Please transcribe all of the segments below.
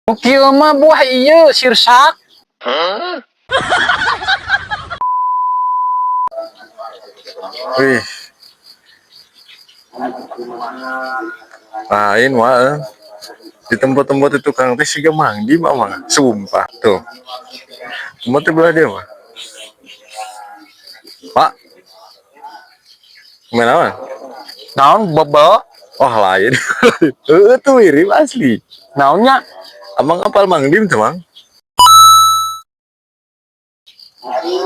Nu kieu mah buah ieu sirsak. Wih. Lain wah. Di tempat-tempat itu tukang teh siga Mang Dim mah. Sumpah tuh. Tempat belah dia mah. Pak. Main apa? Naon bebel? Oh lain. Heeh tuh mirip asli. Naonnya? Abang apal Mang Dim tuh, Mang?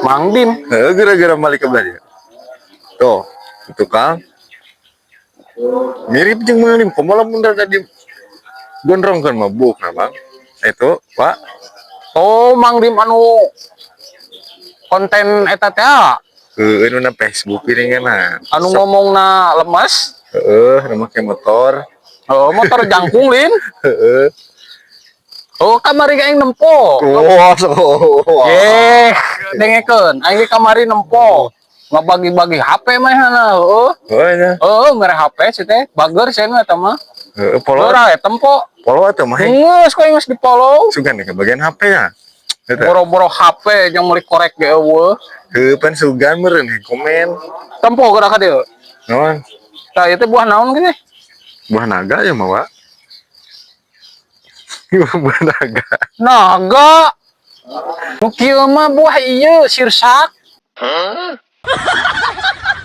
Mang Dim. Heeh, gara-gara balik ke belah dia. Tuh, tukang. Mirip jeung Mang Dim. Komo lamun rada di gondrongkeun mah buk nah, Bang. Itu, Pak. Oh, Mang Dim anu konten eta teh ah. Heeh, nu na Facebook ini kan nah. Anu ngomongna lemes. Heeh, nu make motor. Oh, motor jangkung lin. Heeh. Oh, kamari aing nempo. Oh, so. Eh, dengekeun, aing ge kamari nempo. Ngabagi-bagi HP mah hana, heueuh. Oh, nya. Heueuh, mere HP sih teh. Bager sih eta mah. Heeh, follow. Ora tempo. Follow atuh mah. Geus kok geus di-follow. Sugan ke bagian HP nya. Eta. Boro-boro HP jeung meuli korek ge eueuh. Heueuh, pan sugan meureun komen. Tempo geura ka dieu. Naon? Tah ieu teh buah naon gini? Buah naga ya mah, Wak. Buah naga. Naga. Nu kieu mah buah ieu sirsak.